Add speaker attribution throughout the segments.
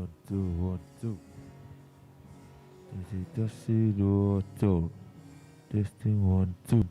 Speaker 1: 1 2 1 2. 1 2 3. Testing 1 2.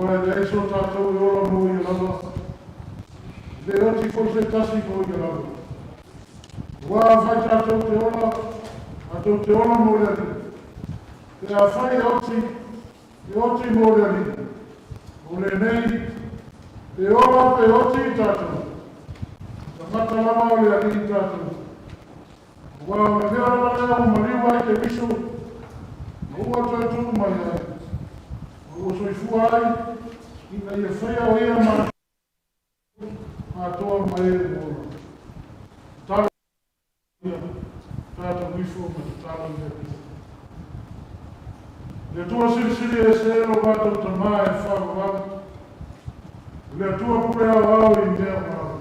Speaker 2: Ua e leai so tatou e ola mo ia lava, le oti foi se tasi mo ia lava. Ua afai tatou te ola, tatou te ola mo le Alii. Pe afai e oti, e oti mo le Alii. O lenei, pe ola pe oti tatou. Tagata lava o le Alii tatou. Aua o le mea lava lea ua maliu ai Keriso ma ua toe tu mai ai, ma ua soifua ai, ina ia faia o Ia matou atoa ma e ua ola. Tatalo ia tatou ifo ma tatalo i le Atua. Le Atua silisili ese lo matou Tamā e faavavau, o le Atua pule aoao i mea uma lava.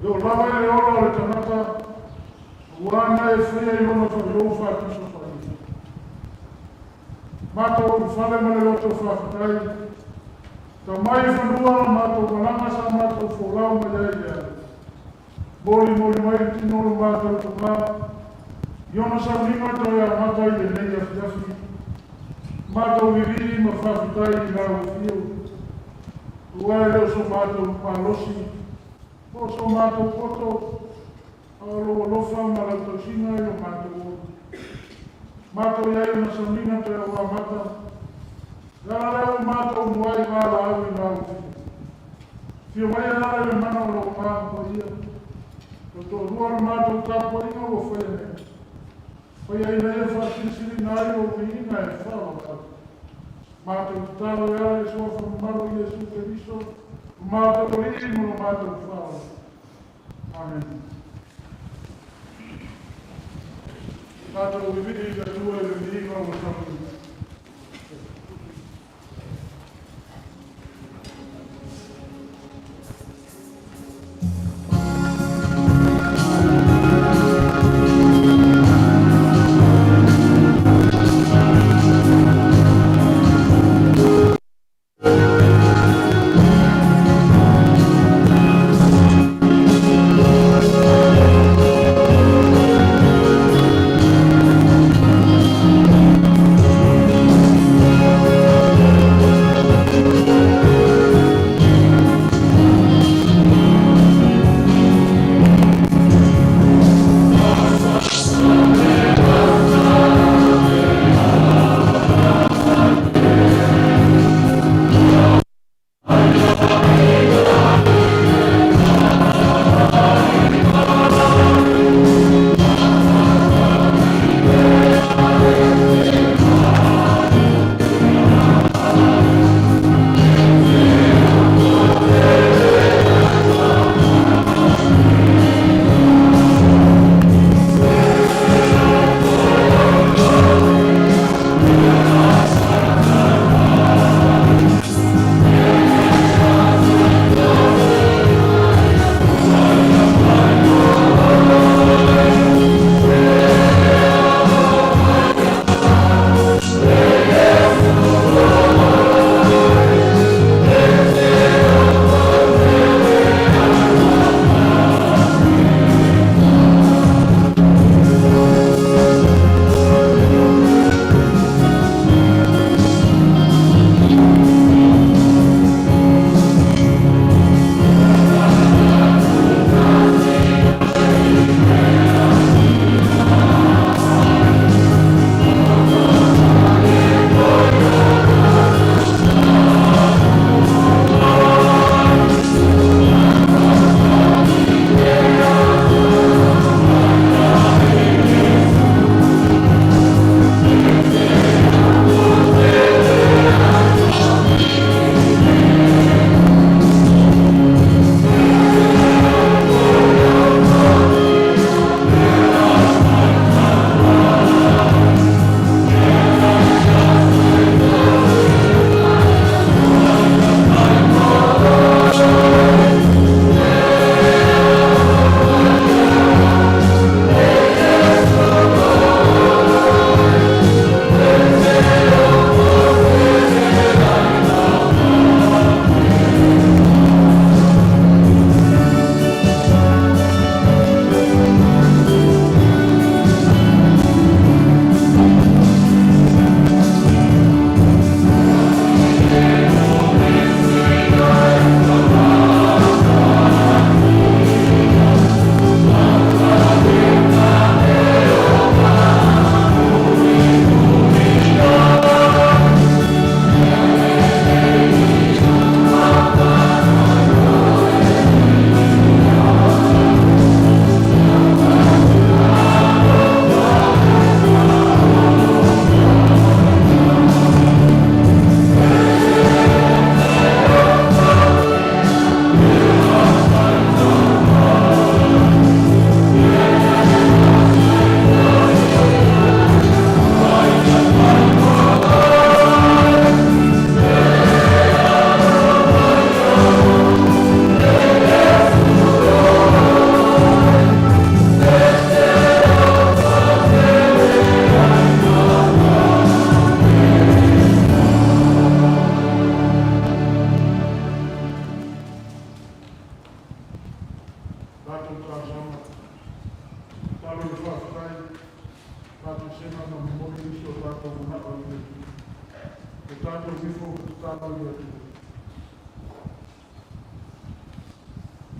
Speaker 2: E oo lava i le ola o le tagata, ua na e faia i lona faaiou faatusa faia. Matou ulufale ma le loto faafetai, tau mai i fanua la matou malaga sa matou folau mai ai i le ala. Molimoli mai le tino o lo matou Tamā, i ona sauniga toe amata i lenei afiafi. Matou lilii ma faafetai i lau afio, ua e le o so matou malosi, po o so matou poto, a o lou alofa ma lau tausiga i lo matou ola. Matou i ai ona sauniga toe ua amata, le ala lea ua matou muai valaau i lau afio. Afio mai e ala i le mana o lou Agaga Paia, o toalua le matou tapuaiga ua faia nei. Faia ina ia faasilisiliina ai lou viiga e faavavau. Matou tatalo e ala i le suafa mamalu o Iesu Keriso, o matou Alii ma lo matou Faaola. Amen. Tatou vivii i le Atua i le viiga ua saunia. Tatou talosaga, tatalo i le faafetai, faatuisega ma momoli nisi o tatou manao i le Atua. O tatou ifo tatalo i le Atua.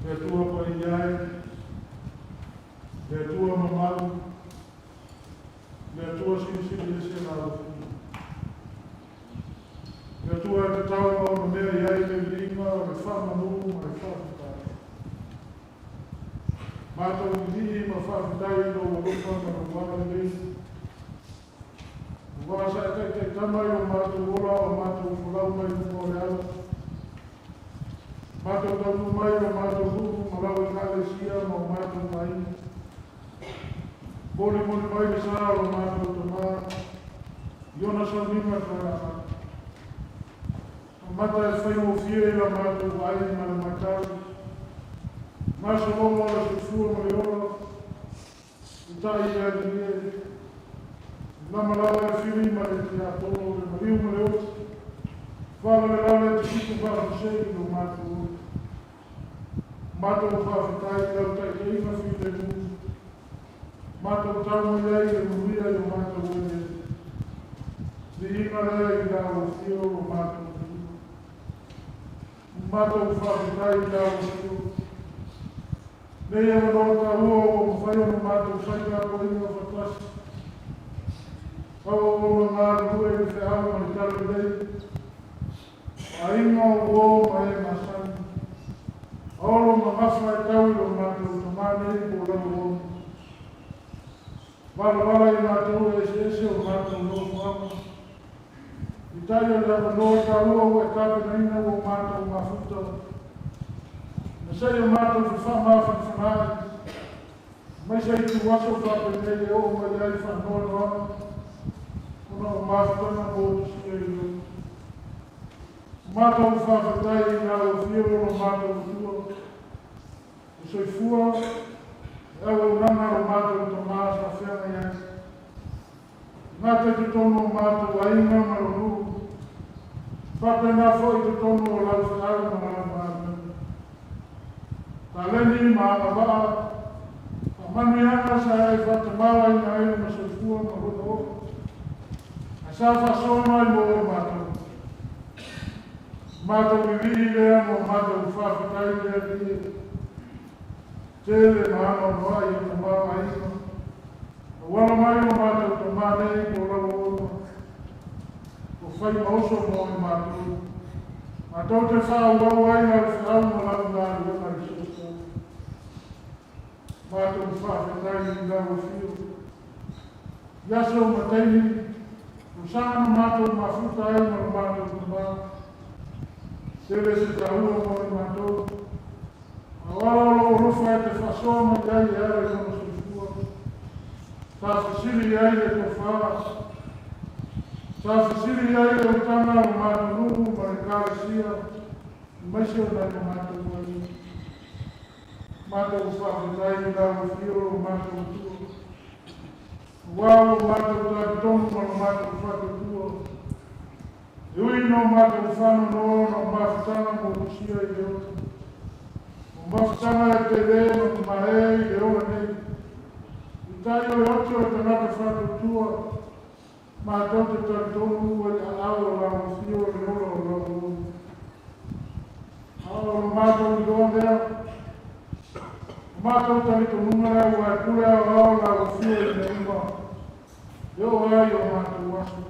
Speaker 2: Le Atua paia e, le Atua mamalu, le Atua silisili ese lau Afioga. Le Atua e tatau ma ono mea i ai le viiga o le faamanu ma le faafetai. Matou vivii ma faafetai i lou alofa ma lou agalelei. Ua sa e taitaitama i o matou ola o matou folau mai luga o le ala. Matou taunuu mai o matou nuu ma lau ekalesia ma o matou aiga. Molimoli mai le sa o lo matou tamā i ona sauniga taeao. Amata e faigofie i la matou vaai ma le matau. Gasologa o le soifua ma le ola, i tai le alii e. Lamalala e fili ma le tiakono le maliu ma le oti. Faalavelave e tutupu faafuasei i lo matou ola. Matou faafetai i lau taitaiga filemu. Matou tau mai ai le manuia i o matou eleele. Viiga lea i lau afio o matou Atua. Matou faafetai i lau afio. Nei avanoa taua ua mafai ona matou fai tapuaiga faatasi. Au ona galulue i le feau ma le talalelei. O aiga o uo ma e masani. Aolo ma gafa e tau i lo matou tamā nei po o lau ona. Valavala i matou e eseese o matou nofoaga. I tai o le avanoa taua ua e tapenaina ua matou mafuta. Na sei o matou fefaamafanafanaai. Mai se itu aso faapenei e oo mai ai faanoanoaga. Ona o mafutaga mo tusia i lou. Matou faafetai i lau afio o lo matou Atua. O soifua e auaunaga o matou tamā sa feagai ai. Gata i totonu o matou aiga ma lo nuu. Faapena foi i totonu o lau feau ma lau galuega. Taleni ma agavaa, faamanuiaga sa e faatamaoaiga ai lona soifua ma lona ola. Ae sa faasoa mai mo i matou. Matou vivii lea ma matou faafetai i le Alii e. Tele ma anoanoai o tamaoaiga. Auala mai o matou tamā nei po o lau ona. O fai ma oso mo i matou. Matou te faaauau ai lau feau ma lau galuega i soso. Matou faafetai i lau afio. I aso ma taimi, o saga na matou mafuta ai ma lo matou tamā. Tele se taua mo i matou. A o ala o lou alofa e te faasoa mai ai e ala i lona soifua. Sa fesili ai le tofa. Sa fesili ai le utaga o matou nuu ma le ekalesia, aemaise o nai o matou aiga. Matou faafetai i lau afio o matou Atua. Ua ua matou talitonu ma lo matou faatuatua. E ui na o matou faanoanoa ona o mafutaga mo tusia i le ota. O mafutaga e tele ma mamae i le ola nei. I tai o le oti o le tagata faatuatua, matou te talitonu ua i aao o lau afio le ola o lau auauna. A o lo matou iloa lea, o matou talitonuga lea ua e pule aoao lau afio i mea uma, e oo ai o matou aso.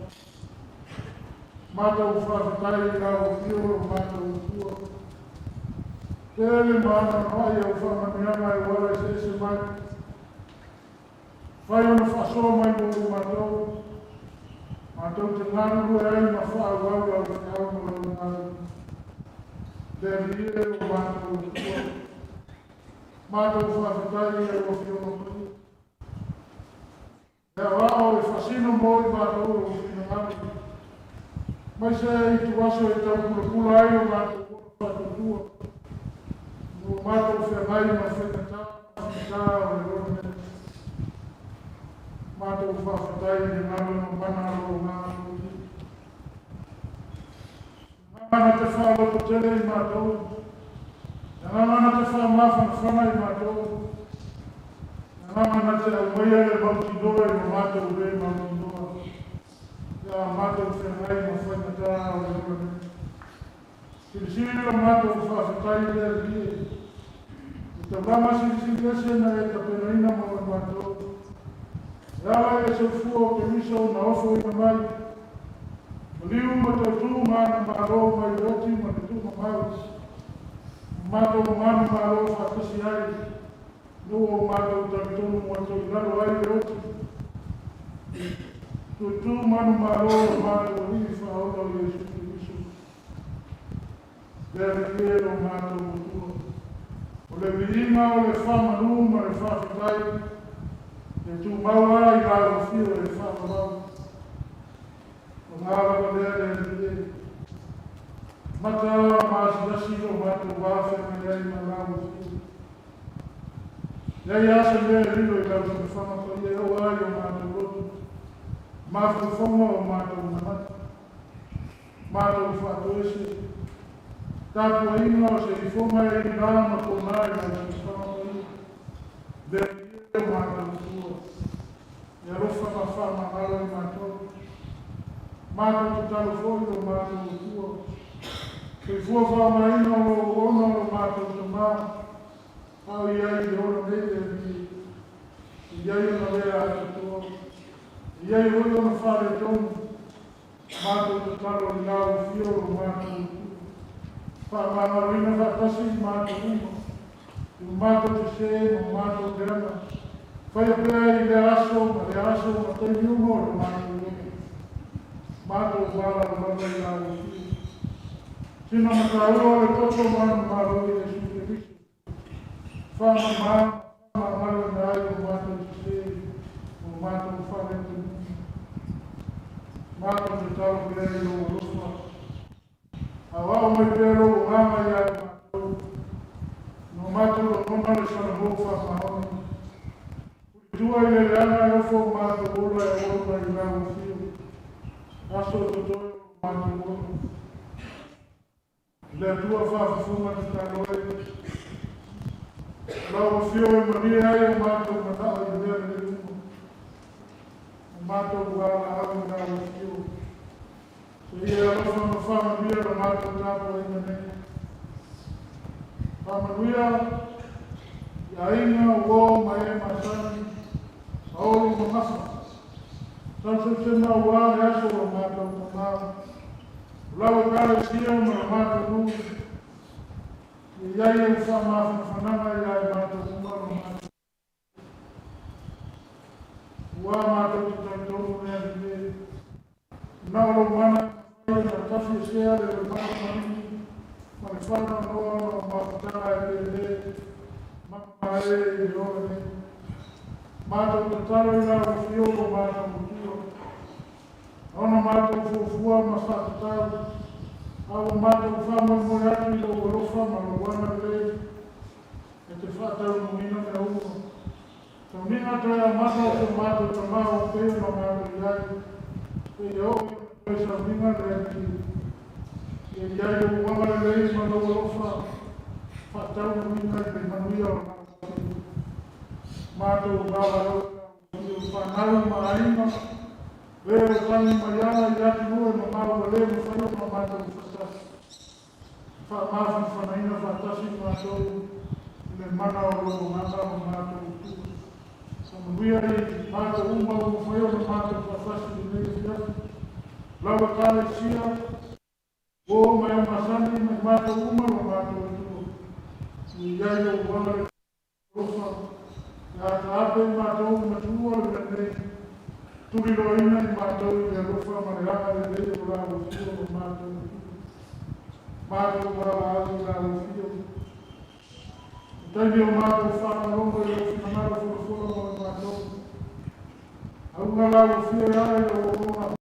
Speaker 2: Matou faafetai i lau afio o matou Atua. Tele ma anoanoai au faamanuiaga e uala eseese mai. Fai ona faasoa mai mo i matou. Matou te galulue ai ma faaauau lau feau ma lau galuega. Le Alii e o matou Atua. Matou faafetai i lau afioga paia. E aoao e faasino mo i matou o finagalo. Mai se itu aso e taupulapula ai o matou ola faatuatua. Ua matou feagai ma faigata ma fita o le ola nei. Matou faafetai i le galuega mana a lou Agaga Paia. Agaga te faalototele i matou. Agaga na te faamafanafana i matou, agaga na te aumaia le mautinoa i lo matou lē mautinoa, pe a matou feagai ma faigatā o le ola nei. Silisili lo matou faafetai le Alii e, le taulaga silisili ese na e tapenaina mo i matou, e ala i le soifua o Keriso na ofoina mai, maliu ma toe tū manumalo mai le oti ma le tuumamau, matou manumalo faatasi ai, ina ua o matou talitonu ua toilalo ai le oti. Toe tū manumalo o matou Alii Faaola o Iesu Keriso. Le Alii e lo matou Atua. O le viiga o le faamanu ma le faafetai, e tumau lava i lau afio e faavavau. Paga lava lea le Alii e. Mata ma asiasi lo matou va feagai ai ma lau afio. Leai lava se mea e lilo i lau silafaga paia e oo lava i o matou loto, mafaufauga o matou manatu, matou faatoese, tapuaiga o se ifoga e i la ma pogā i lau silafaga paia. Le Alii e o matou Atua, e alofa ma faamagalo i matou. Matou tatalo foi lo matou Atua, soifua faaaogaina o lou ona o lo matou tamā, a o i ai i le ola nei le Alii, e i ai ona le atoatoa, e i ai foi ona faaletonu, matou tatalo i lau afio o lo matou Atua. Faamagaloina faatasi i matou uma, i o matou sesē ma matou leaga, faia pea i lea aso ma lea aso ma taimi uma o lo matou ola. Matou valaau lava i lau afio. Sina mataua o le toto manumalo o Iesu Keriso, faamamā faamagaloina ai o matou sesē ma o matou faaletonuga. Matou tatalo pea i lou alofa. Aoao mai pea lou agaga ia i matou, na o matou lagona le salamo faamaoni. Pulitua i le leaga e ofo o matou ola e auauna i lau afio, aso o totoe o lo matou ola. Le Atua faafofoga tatalo ai, lau afio e malie ai o matou manao i mea lelei uma. O matou valaau i lau afio. Seia alofa ma faamanuia la matou tapuaiga nei. Faamanuia i aiga, uo ma e masani, aoli ma gafa. Sausause auā le aso o lo matou tamā. O lau ekalesia ma lo matou nuu, ia i ai e faamafanafanaga ia i matou uma lo matou. Ua matou te talitonu le Alii e. Na o lou mana e mafai ona tafiesea le loimata maligi ma le faanoanoa ona o mafutaga e pele mamae i le ola nei. Matou tatalo i lau afio o matou Atua. Ona matou fuafua ma faatatau, a ua matou faamoemoe atu i lou alofa ma lou agalelei, e te faataunuuina mea uma. Tauniga toe amata o so matou tamā ua pei ona matou i ai, seia oo i ona toe sauniga le Alii. Ia i ai lou agalelei ma lou alofa, faataunuuina i le manuia o lau afio. Matou valaau i lau afio, fanau ma aiga, e o tagi mai ala i atunuu e mamao ua lē mafai ona matou faatasi. Faamafanafanaina faatasi i matou i le mana o lou agaga o matou Atua. Faamanuia i matou uma ua mafai ona matou faatasi i lenei afiafi. Lau ekalesia, uo ma e masani ma i matou uma lo matou Atua. Ia i ai lou agalelei alofa, e ataape i matou ma tuua le mea nei. Tuliloaina i matou i le alofa ma le agalelei o lau afio o matou Atua. Matou valaau i lau afio. O taimi o matou faalogologo i lou finagalo folafola mo i matou. Auga lau afio e ala i lau auauna.